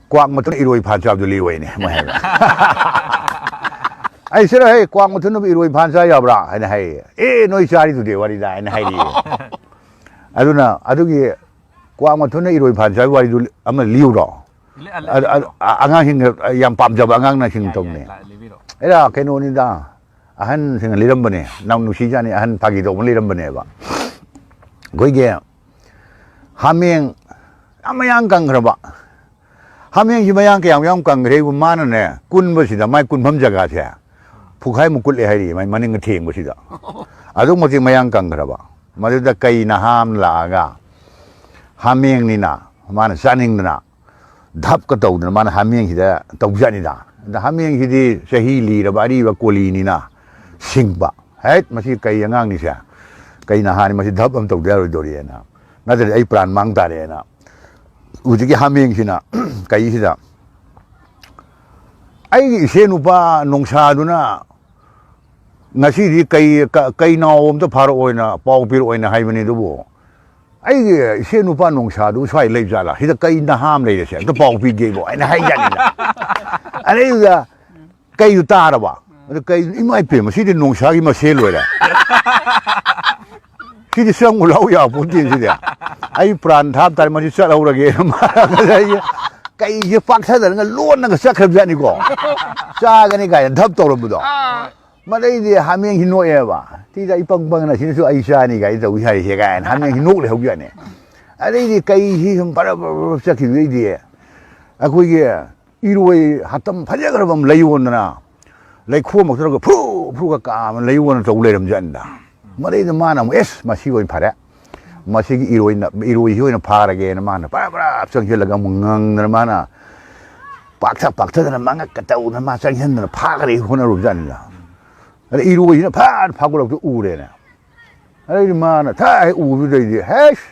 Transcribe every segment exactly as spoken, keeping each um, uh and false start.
"ꯀ꯭ꯋꯥꯛ ꯃꯊꯨꯟ ꯏꯔꯣꯏ ꯐꯥꯟ ꯆꯥꯕꯗꯨ ꯂꯤꯌꯨ" ꯍꯥꯏꯅꯦ ꯃꯣꯏ ꯍꯥꯏꯕ꯫ ꯑꯩ, "ꯁꯤꯔ ꯍꯦ, ꯀ꯭ꯋꯥꯛ ꯃꯊꯨꯟ ꯏꯔꯣꯏ ꯐꯥꯟ ꯆꯥ ꯌꯥꯕ꯭ꯔꯥ?" ꯍꯥꯏꯅ ꯍꯥꯏꯌꯦ꯫ "ꯑꯦ, ꯅꯣꯏ ꯆꯥꯔꯤꯗꯨꯗꯤ ꯋꯥꯔꯤꯗ" ꯍꯥꯏꯅ ꯍꯥꯏꯔꯤꯌꯦ꯫ ꯑꯗꯨꯅ ꯑꯗꯨꯒꯤ ꯀ꯭ꯋꯥꯛ ꯃꯊꯨꯟꯅ ꯏꯔꯣꯏ ꯐꯥꯟ ꯆꯥꯕꯒꯤ ꯋꯥꯔꯤꯗꯨ ꯑꯃ ꯂꯤꯌꯨꯔꯣ? ꯂꯤ-, ꯑ, ꯑꯗꯨ, ꯑꯗꯨ, ꯂꯤꯕꯤꯔꯣ꯫ ꯑ-, ꯑꯉꯥꯡꯁꯤꯡꯅ ꯌꯥꯝ ꯄꯥꯝꯖꯕ ꯑꯉꯥꯡꯅ ꯁꯤꯡ ꯌꯥꯏ, ꯇꯧꯅꯦ꯫ ꯌꯥꯏ, ꯂꯤꯕꯤꯔꯣ꯫ ꯑꯦꯔꯥ, ꯀꯩꯅꯣꯅꯤꯗ, ꯑꯍꯟꯁꯤꯡꯅ ꯂꯤꯔꯝꯕꯅꯦ, ꯌꯥꯝ ꯅꯨꯡꯁꯤꯖꯥꯠꯅꯤ, ꯑꯍꯟ ꯐꯥꯒꯤ ꯇꯧꯕ ꯂꯤꯔꯝꯕꯅꯦꯕ꯫ ꯑꯩꯈꯣꯏꯒꯤ ꯍꯥꯃꯦꯡ ꯌꯥꯝ ꯃꯌꯥꯡ ꯀꯪꯈ꯭ꯔꯕ, ꯍꯥꯃꯦꯡꯁꯤ ꯃꯌꯥꯡ ꯀꯌꯥꯝ ꯌꯥꯝ ꯀꯪꯈ꯭ꯔꯦꯕꯨ, ꯃꯥꯅꯅꯦ, ꯀꯨꯟꯕꯁꯤꯗ ꯃꯥꯏ ꯀꯨꯟꯐꯝ ꯖꯒꯥꯁꯦ ꯄꯨꯈꯥꯏꯃꯨꯛ ꯀꯨꯠꯂꯦ ꯍꯥꯏꯔꯤ, ꯃꯥꯏ ꯃꯅꯤꯡ ꯊꯦꯡꯕꯁꯤꯗ꯫ ꯑꯗꯨꯛ ꯃꯇꯤꯛ ꯃꯌꯥꯡ ꯀꯪꯈ꯭ꯔꯕ꯫ ꯃꯗꯨꯗ ꯀꯩ ꯅꯍꯥ ꯑꯃ ꯂꯥꯛꯑꯒ, ꯍꯥꯃꯦꯡꯅꯤꯅ ꯃꯥꯅ ꯆꯥꯅꯤꯡꯗꯅ ꯙꯞꯀ ꯇꯧꯗꯅ ꯃꯥꯅ ꯍꯥꯃꯦꯡꯁꯤꯗ ꯇꯧꯖꯥꯠꯅꯤꯗ꯫ ꯑꯗ ꯍꯥꯃꯦꯡꯁꯤꯗꯤ ꯆꯍꯤ ꯂꯤꯔꯕ ꯑꯔꯤꯕ ꯀꯣꯂꯤꯅꯤꯅ ꯁꯤꯡꯕ꯫ "ꯍꯦꯠ, ꯃꯁꯤ ꯀꯩ ꯑꯉꯥꯡꯅꯤꯁꯦ? ꯀꯩ ꯅꯍꯥꯅꯤ, ꯃꯁꯤ ꯙꯞ ꯑꯃ ꯇꯧꯗ ꯌꯥꯔꯣꯏꯗꯧꯔꯤꯑꯅ, ꯅꯠꯇ꯭ꯔꯗꯤ ꯑꯩ ꯄ꯭ꯔꯥꯟ ꯃꯥꯡ ꯇꯥꯔꯦꯅ" ꯍꯧꯖꯤꯛꯀꯤ ꯍꯥꯃꯦꯡꯁꯤꯅ ꯀꯩꯁꯤꯗ, "ꯑꯩꯒꯤ ꯏꯆꯦ ꯅꯨꯄꯥ ꯅꯣꯡꯁꯥꯗꯨꯅ ꯉꯁꯤꯗꯤ ꯀꯩ, ꯀ-, ꯀꯩ ꯅꯥꯎ ꯑꯝꯇ ꯐꯥꯔꯛꯑꯣꯏꯅ ꯄꯥꯎ ꯄꯤꯔꯛꯑꯣꯏꯅ ꯍꯥꯏꯕꯅꯤ, ꯑꯗꯨꯕꯨ ꯑꯩꯒꯤ ꯏꯆꯦ ꯅꯨꯄꯥ ꯅꯣꯡꯁꯥꯗꯨ ꯁ꯭ꯋꯥꯏ ꯂꯩꯕ ꯖꯥꯠꯂꯥ? ꯁꯤꯗ ꯀꯩ ꯅꯍꯥ ꯑꯃ ꯂꯩꯔꯁꯦ, ꯑꯝꯇ ꯄꯥꯎ ꯄꯤꯒꯦꯕꯨ" ꯍꯥꯏꯅ ꯍꯥꯏꯖꯥꯠꯅꯤꯗ꯫ ꯑꯗꯩꯗꯨꯗ ꯀꯩꯗꯨ ꯇꯥꯔꯕ꯫ ꯑꯗꯨ ꯀꯩ, "ꯏꯃꯥ ꯏꯄꯦꯝꯃ, ꯁꯤꯗꯤ ꯅꯣꯡꯁꯥꯒꯤ ꯃꯁꯦꯟ ꯂꯣꯏꯔꯦ꯫ ꯁꯤꯗꯤ ꯆꯪꯉꯨ ꯂꯥꯎ ꯌꯥꯄꯣꯟꯇꯦ ꯁꯤꯗꯤ꯫ ꯑꯩ ꯄ꯭ꯔꯥꯟ ꯊꯥꯕ ꯇꯥꯔꯦ, ꯃꯁꯤ ꯆꯠꯍꯧꯔꯒꯦꯅ" ꯃꯥꯅ ꯉꯁꯥꯏꯒꯤ ꯀꯩꯁꯦ ꯄꯥꯛꯊꯗꯅꯒ ꯂꯣꯟꯅꯒ ꯆꯠꯈ꯭ꯔꯕꯖꯥꯠꯅꯤꯀꯣ꯫ "ꯆꯥꯒꯅꯤ" ꯀꯥꯏꯅ ꯙꯞ ꯇꯧꯔꯝꯕꯗꯣ꯫ ꯃꯗꯩꯗꯤ ꯍꯥꯃꯦꯡꯁꯤ ꯅꯣꯛꯑꯦꯕ꯫ "ꯁꯤꯗ ꯏꯄꯪ ꯄꯪꯅ ꯁꯤꯅꯁꯨ ꯑꯩ ꯆꯥꯅꯤ ꯀꯥꯏꯅ ꯇꯧꯏ ꯍꯥꯏꯔꯤꯁꯦ" ꯀꯥꯏꯅ ꯍꯥꯃꯦꯡꯁꯤ ꯅꯣꯛ ꯂꯩꯍꯧꯕꯖꯥꯠꯅꯤ꯫ ꯑꯗꯩꯗꯤ ꯀꯩꯁꯤ ꯁꯨꯝ ꯕꯔ ꯕꯔ ꯕꯔ ꯆꯠꯈꯤꯕꯗꯩꯗꯤ ꯑꯩꯈꯣꯏꯒꯤ ꯏꯔꯣꯏ ꯍꯥꯇꯝ ꯐꯖꯈ꯭ꯔꯕ ꯑꯃ ꯂꯩꯌꯣꯟꯗꯅ ꯂꯩꯈꯣꯝ ꯑꯃ ꯇꯧꯔꯒ ꯐ꯭ꯔꯨ ꯐ꯭ꯔꯨꯒ ꯀꯥꯝꯃ ꯂꯩꯌꯣꯟꯅ ꯇꯧ ꯂꯩꯔꯝꯖꯥꯠꯅꯤꯗ꯫ ꯃꯗꯩꯗ ꯃꯥꯅ ꯑꯃꯨꯛ, "ꯑꯦꯁ, ꯃꯁꯤ ꯑꯣꯏꯅ ꯐꯔꯦ, ꯃꯁꯤꯒꯤ ꯏꯔꯣꯏꯅ, ꯏꯔꯣꯏꯁꯤ ꯑꯣꯏꯅ ꯐꯥꯔꯒꯦꯅ" ꯃꯥꯅ ꯕꯔꯥ ꯕꯔꯥ ꯆꯪꯁꯤꯜꯂꯒ ꯑꯃꯨꯛ ꯉꯪꯗꯅ ꯃꯥꯅ ꯄꯥꯛꯊ ꯄꯥꯛꯊꯗꯅ ꯃꯉꯛꯀ ꯇꯧꯗꯅ ꯃꯥ ꯆꯪꯁꯤꯟꯗꯅ ꯐꯥꯈ꯭ꯔꯦ ꯍꯣꯠꯅꯔꯨꯕꯖꯥꯠꯅꯤꯗ꯫ ꯑꯗ ꯏꯔꯣꯏꯁꯤꯅ ꯐꯥꯅ ꯐꯥꯒꯠꯂꯛꯇ ꯎꯔꯦꯅꯦ꯫ ꯑꯗꯩꯗꯤ ꯃꯥꯅ ꯊꯥꯏ ꯎꯕꯗꯨꯗꯩꯗꯤ, "ꯍꯦꯁ,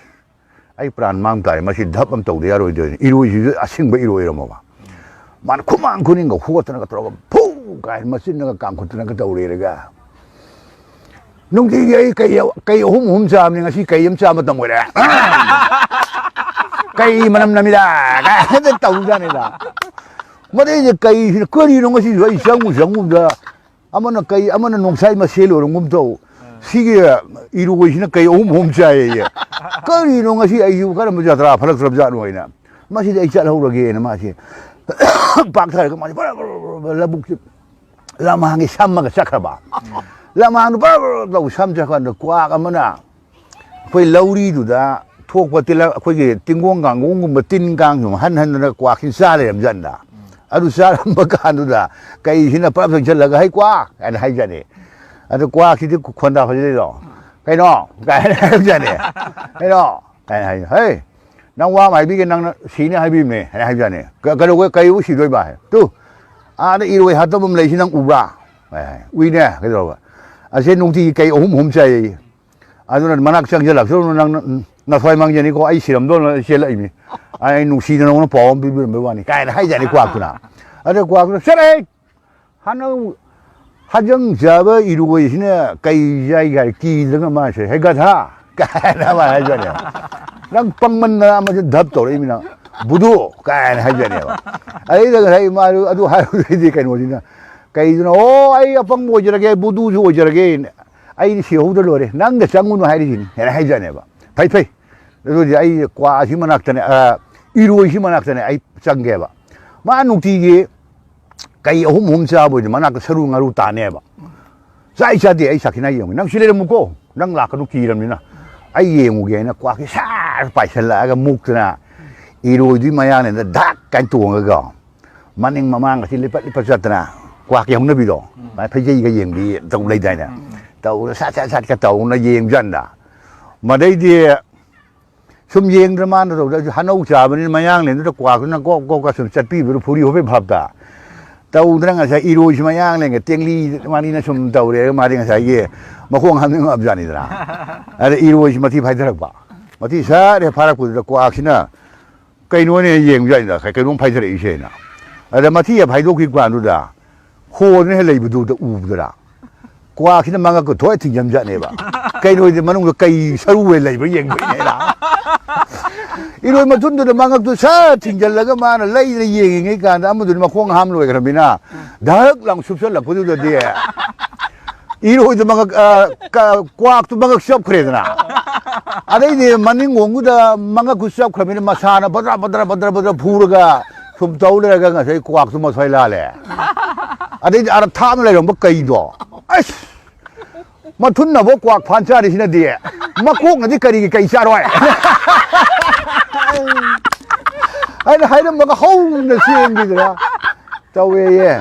ꯑꯩ ꯄ꯭ꯔꯥꯟ ꯃꯥꯡ ꯇꯥꯔꯦ, ꯃꯁꯤ ꯙꯞ ꯑꯃ ꯇꯧꯗ ꯌꯥꯔꯣꯏꯗꯣꯏꯅꯤ"꯫ ꯏꯔꯣꯏꯁꯤꯁꯨ ꯑꯁꯤꯡꯕ ꯏꯔꯣꯏꯔꯝꯃꯕ꯫ ꯃꯥꯅ ꯈꯨꯃꯥꯡ ꯈꯨꯅꯤꯡꯒ ꯍꯣꯠꯇꯅꯒ ꯇꯧꯔꯒ ꯐꯨ ꯀꯥꯏꯅ ꯃꯆꯤꯟꯅꯒ ꯀꯥꯝꯈꯠꯇꯅꯒ ꯇꯧꯔꯦꯔꯒ, "ꯅꯨꯡꯇꯤꯒꯤ ꯑꯩ ꯀꯩ, ꯀꯩ ꯑꯍꯨꯝ ꯑꯍꯨꯝ ꯆꯥꯕꯅꯤ, ꯉꯁꯤ ꯀꯩ ꯑꯃ ꯆꯥ ꯃꯇꯝ ꯑꯣꯏꯔꯦ"꯫ "ꯀꯩ ꯃꯅꯝ ꯅꯝꯃꯤꯗ?" ꯀꯥꯏꯅ ꯇꯧꯖꯥꯠꯅꯤꯗ꯫ ꯃꯗꯩꯗꯤ ꯀꯩꯁꯤꯅ, "ꯀꯔꯤꯅꯣ ꯉꯁꯤꯁꯨ?" ꯑꯩ ꯆꯪꯉꯨ ꯆꯪꯉꯨꯕꯗ ꯑꯃꯅ ꯀꯩ, ꯑꯃꯅ ꯅꯣꯡꯁꯥꯏ ꯃꯁꯦꯜ ꯑꯣꯏꯔꯝꯒꯨꯝ ꯇꯧ꯫ ꯁꯤꯒꯤ ꯏꯔꯣꯏꯁꯤꯅ ꯀꯩ ꯑꯍꯨꯝ ꯑꯍꯨꯝ ꯆꯥꯏꯌꯦ꯫ ꯀꯔꯤꯅꯣ ꯉꯁꯤ ꯑꯩꯁꯤꯕꯨ ꯀꯔꯝꯕ ꯖꯇ꯭ꯔꯥ ꯐꯠꯂꯛꯇ꯭ꯔꯕꯖꯥꯠꯅꯣ ꯍꯥꯏꯅ꯫ ꯃꯁꯤꯗꯤ ꯑꯩ ꯆꯠꯍꯧꯔꯒꯦꯅ ꯃꯥꯁꯦ ꯄꯥꯛꯊꯔꯒ ꯃꯥꯁꯦ ꯕꯔ ꯕꯔ ꯕꯔ ꯕꯔ ꯂꯧꯕꯨꯛꯁꯦ ꯂꯝꯍꯥꯡꯒꯤ ꯁꯝꯃꯒ ꯆꯠꯈ꯭ꯔꯕ꯫ ꯂꯝꯍꯥꯡꯗꯨ ꯕꯔ ꯕꯔ ꯇꯧ ꯁꯝ ꯆꯠꯈ꯭ꯔꯀꯥꯟꯗ ꯀ꯭ꯋꯥꯛ ꯑꯃꯅ ꯑꯩꯈꯣꯏ ꯂꯧꯔꯤꯗꯨꯗ ꯊꯣꯛꯄ ꯇꯤꯜꯍꯥ-, ꯑꯩꯈꯣꯏꯒꯤ ꯇꯤꯡꯒꯣꯡ ꯀꯥꯡꯒꯣꯡꯒꯨꯝꯕ ꯇꯤꯟ ꯀꯥꯡꯁꯨ ꯍꯟ ꯍꯟꯗꯅ ꯀ꯭ꯋꯥꯛꯁꯤ ꯆꯥ ꯂꯩꯔꯝꯖꯥꯠꯅꯤꯗ꯫ ꯑꯗꯨ ꯆꯥꯔꯝꯕ ꯀꯥꯟꯗꯨꯗ ꯀꯩꯁꯤꯅ ꯄꯨꯂꯞ ꯆꯪꯁꯤꯜꯂꯒ, "ꯍꯩ ꯀ꯭ꯋꯥꯛ" ꯍꯥꯏꯅ ꯍꯥꯏꯖꯥꯠꯅꯤ꯫ ꯑꯗꯨ ꯀ꯭ꯋꯥꯛꯁꯤꯗꯤ ꯈꯣꯟꯗꯥ ꯐꯖꯗꯣꯏꯗꯣ꯫ "ꯀꯩꯅꯣ?" ꯀꯥꯏꯅ ꯍꯥꯏꯖꯥꯠꯅꯤ꯫ "ꯀꯩꯅꯣ?" ꯀꯥꯏꯅ ꯍꯥꯏ꯫ "ꯍꯩ, ꯅꯪ ꯋꯥ ꯑꯃ ꯍꯥꯏꯕꯤꯒꯦ, ꯅꯪꯅ ꯁꯤꯅꯤ ꯍꯥꯏꯕꯤꯕꯅꯦ" ꯍꯥꯏꯅ ꯍꯥꯏꯖꯥꯠꯅꯤ꯫ "ꯀ-, ꯀꯩꯗꯧꯕ, ꯀꯩꯕꯨ ꯁꯤꯗꯣꯏꯕ?" ꯍꯥꯏ꯫ "ꯇꯨ, ꯑꯥꯗ ꯏꯔꯣꯏ ꯍꯥꯠꯇꯣꯛꯐꯝ ꯂꯩꯁꯤ ꯅꯪ ꯎꯕ꯭ꯔꯥ?" ꯍꯥꯏ, ꯍꯥꯏ꯫ "ꯎꯏꯅꯦ, ꯀꯩꯗꯧꯔꯕ?" "ꯑꯁꯦ ꯅꯨꯡꯇꯤꯒꯤ ꯀꯩ ꯑꯍꯨꯝ ꯑꯍꯨꯝ ꯆꯥꯏꯌꯦ꯫ ꯑꯗꯨꯅ ꯃꯅꯥꯛ ꯆꯪꯁꯤꯜꯂꯛꯁꯅꯨ, ꯅꯪ ꯅ-, ꯅꯊ꯭ꯋꯥꯏ ꯃꯥꯡꯖꯅꯤꯀꯣ, ꯑꯩ ꯁꯤꯔꯝꯗꯧꯅ ꯆꯦꯜꯂꯛꯏꯃꯤ꯫ ꯑꯩ ꯅꯨꯡꯁꯤꯗꯅ ꯅꯉꯣꯟꯗ ꯄꯥꯎ ꯑꯃ ꯄꯤꯕꯤꯔꯝꯕꯩ ꯋꯥꯅꯤ" ꯀꯥꯏꯅ ꯍꯥꯏꯖꯥꯠꯅꯤ ꯀ꯭ꯋꯥꯛꯇꯨꯅ꯫ ꯑꯗ ꯀ꯭ꯋꯥꯛꯇꯨꯅ, "ꯆꯠꯂꯍꯦ! ꯍꯥꯅꯧ ꯍꯖꯪ ꯆꯥꯕ ꯏꯔꯣꯏꯁꯤꯅ ꯀꯩ ꯆꯥꯏꯒꯦ ꯍꯥꯏ ꯀꯤꯗ꯭ꯔꯒ ꯃꯥꯁꯦ, 'ꯍꯦ ꯒꯙꯥ!' ꯀꯥꯏꯅ ꯃꯥ ꯍꯥꯏꯖꯥꯠꯅꯦꯕ꯫ "ꯅꯪ ꯄꯪꯃꯟꯗꯅ ꯑꯃꯁꯨ ꯙꯞ ꯇꯧꯔꯛꯏꯃꯤꯅ, ꯕꯨꯙꯨ!" ꯀꯥꯏꯅ ꯍꯥꯏꯖꯥꯠꯅꯦꯕ꯫ ꯑꯗꯩꯗ ꯉꯁꯥꯏ ꯃꯥꯁꯨ ꯑꯗꯨ ꯍꯥꯏꯔꯨꯔꯗꯤ ꯀꯩꯅꯣꯁꯤꯅ, ꯀꯩꯗꯨꯅ, "ꯑꯣ, ꯑꯩ ꯑꯄꯪꯕ ꯑꯣꯏꯖꯔꯒꯦ, ꯕꯨꯙꯨꯁꯨ ꯑꯣꯏꯖꯔꯒꯦ, ꯑꯩꯗꯤ ꯁꯤꯍꯧꯗ ꯂꯣꯏꯔꯦ, ꯅꯪꯗ ꯆꯪꯉꯨꯅꯨ ꯍꯥꯏꯔꯤꯁꯤꯅꯤ" ꯍꯥꯏꯅ ꯍꯥꯏꯖꯥꯠꯅꯦꯕ꯫ "ꯐꯩ, ꯐꯩ, ꯑꯗꯨꯗꯤ ꯑꯩ ꯀ꯭ꯋꯥ ꯑꯁꯤ ꯃꯅꯥꯛꯇꯅꯦ, ꯑ, ꯏꯔꯣꯏꯁꯤ ꯃꯅꯥꯛꯇꯅꯦ ꯑꯩ ꯆꯪꯒꯦꯕ"꯫ ꯃꯥ ꯅꯨꯡꯇꯤꯒꯤ ꯀꯩ ꯑꯍꯨꯝ ꯑꯍꯨꯝ ꯆꯥꯕ ꯑꯣꯏꯗꯤ ꯃꯅꯥꯛꯇ ꯁꯔꯨ ꯉꯥꯔꯨ ꯇꯥꯅꯦꯕ꯫ "ꯆꯥꯏ ꯆꯥꯗꯦ ꯑꯩ ꯁꯥꯈꯤꯅꯥ ꯌꯦꯡꯉꯨ, ꯅꯪ ꯁꯤ ꯂꯩꯔꯝꯃꯨꯀꯣ, ꯅꯪ ꯂꯥꯛꯀꯅꯨ ꯀꯤꯔꯕꯅꯤꯅ꯫ ꯑꯩ ꯌꯦꯡꯉꯨꯒꯦ" ꯍꯥꯏꯅ ꯀ꯭ꯋꯥꯛꯁꯤ ꯁꯥꯔ ꯄꯥꯏꯁꯜꯂꯛꯑꯒ ꯃꯨꯛꯇꯅ ꯏꯔꯣꯏꯗꯨꯒꯤ ꯃꯌꯥꯅꯦꯗ ꯙꯛ ꯀꯥꯏꯅ ꯇꯣꯡꯉꯒ ꯃꯅꯤꯡ ꯃꯃꯥꯡ ꯑꯁꯤ ꯂꯤꯄꯠ ꯂꯤꯄꯠ ꯆꯠꯇꯅ ꯀ꯭ꯋꯥꯛꯀꯤ ꯍꯧꯅꯕꯤꯗꯣ, ꯎꯝ꯫ ꯃꯥꯏ ꯐꯩꯖꯩꯒ ꯌꯦꯡꯕꯤ ꯇꯧ ꯂꯩꯗꯥꯏꯅꯦ? ꯎꯝ, ꯎꯝ꯫ ꯇꯧꯗꯅ ꯁꯠ ꯁꯠ ꯁꯠꯀ ꯇꯧꯅ ꯌꯦꯡꯖꯥꯟꯗ꯫ ꯃꯗꯩꯗꯤ ꯁꯨꯝ ꯌꯦꯡꯗ꯭ꯔ ꯃꯥꯅ ꯇꯧꯗ, ꯑꯩꯁꯨ ꯍꯅꯧ ꯆꯥꯕꯅꯤꯅ ꯃꯌꯥꯡꯂꯦꯟꯗꯨꯗ ꯀ꯭ꯋꯥꯛꯇꯨꯅ ꯒꯣꯛ ꯒꯣꯛꯀ ꯁꯨꯝ ꯆꯠꯄꯤꯕꯗꯨ ꯐꯨꯔꯤ ꯍꯣꯄꯦ ꯚꯥꯞꯇ꯫ ꯇꯧꯗꯅ ꯉꯁꯥꯏ ꯏꯔꯣꯏꯁꯤ ꯃꯌꯥꯡꯂꯦꯟꯒ ꯇꯦꯡꯂꯤ ꯃꯥꯅꯤꯅ ꯁꯨꯝ ꯇꯧꯔꯦ, ꯃꯥꯗꯤ ꯉꯁꯥꯏꯒꯤ ꯃꯈꯣꯡ ꯍꯥꯝꯅꯤꯡꯉꯕꯖꯥꯠꯅꯤꯗꯅ꯫ ꯑꯗ ꯏꯔꯣꯏꯁꯤ ꯃꯊꯤ ꯐꯥꯏꯊꯔꯛꯄ꯫ ꯃꯊꯤ ꯁꯠ ꯍꯦꯛ ꯐꯥꯔꯛꯄꯗꯨꯗ ꯀ꯭ꯋꯥꯛꯁꯤꯅ ꯀꯩꯅꯣꯅꯦ ꯌꯦꯡꯕꯖꯥꯠꯅꯤꯗ, ꯀꯩ-, ꯀꯩꯅꯣꯝ ꯐꯥꯏꯊꯔꯛꯏꯁꯦꯅ꯫ ꯑꯗ ꯃꯊꯤ ꯍꯦꯛ ꯐꯥꯏꯗꯣꯛꯈꯤ ꯀꯥꯟꯗꯨꯗ ꯍꯣꯗꯅ ꯍꯦꯛ ꯂꯩꯕꯗꯨꯗ ꯎꯕꯗꯨꯔꯥ? ꯀ꯭ꯋꯥꯛꯁꯤꯅ ꯃꯉꯛꯀ ꯊꯣꯛꯑ ꯊꯤꯡꯖꯝꯖꯥꯠꯅꯦꯕ꯫ ꯀꯩꯅꯣꯗꯤ ꯃꯅꯨꯡꯗ ꯀꯩ ꯁꯔꯨ ꯑꯣꯏ ꯂꯩꯕ꯭ꯔꯥ ꯌꯦꯡꯗꯣꯏꯅꯦꯅ꯫ ꯏꯔꯣꯏ ꯃꯊꯨꯟꯗꯨꯗ ꯃꯉꯛꯇꯨ ꯁꯠ ꯊꯤꯡꯖꯤꯜꯂꯒ ꯃꯥꯅ ꯂꯩꯗꯅ ꯌꯦꯡꯉꯤꯉꯩ ꯀꯥꯟꯗ ꯑꯃꯗꯨꯗꯤ ꯃꯈꯣꯡ ꯍꯥꯝ ꯂꯣꯏꯈ꯭ꯔꯃꯤꯅ ꯙꯛ ꯂꯥꯎ ꯁꯨꯞꯆꯜꯂꯛꯄꯗꯨꯗꯗꯤ ꯏꯔꯣꯏꯗꯨ ꯃꯉꯛ, ꯑ, ꯀ-, ꯀ꯭ꯋꯥꯛꯇꯨ ꯃꯉꯛ ꯆꯞꯈ꯭ꯔꯦꯗꯅ꯫ ꯑꯗꯩꯗꯤ ꯃꯅꯤꯡ ꯉꯣꯡꯗꯨꯗ ꯃꯉꯛꯇꯨ ꯆꯞꯈ꯭ꯔꯃꯤꯅ ꯃꯁꯥꯅ ꯕꯗ꯭ꯔ ꯕꯗ꯭ꯔ ꯕꯗ꯭ꯔ ꯕꯗ꯭ꯔ ꯐꯨꯔꯒ ꯁꯨꯝ ꯇꯧ ꯂꯩꯔꯒ ꯉꯁꯥꯏ ꯀ꯭ꯋꯥꯛꯇꯨ ꯃꯁꯣꯏ ꯂꯥꯜꯂꯦ꯫ ꯑꯗꯩꯗꯤ ꯑꯥꯗ ꯊꯥꯞꯅ ꯂꯩꯔꯝꯕ ꯀꯩꯗꯣ, ꯑꯁ! ꯃꯊꯨꯟꯅꯕꯨ ꯀ꯭ꯋꯥꯛ ꯐꯥꯟ ꯆꯥꯔꯤꯁꯤꯅꯗꯤ ꯃꯀꯣꯛꯅꯗꯤ ꯀꯔꯤꯒꯤ ꯀꯩ ꯆꯥꯔꯣꯏ? ꯑꯩꯅ ꯍꯥꯏꯔꯝꯃꯒ ꯍꯧꯅ ꯆꯦꯟꯈꯤꯗꯅ ꯇꯧꯋꯦꯌꯦ꯫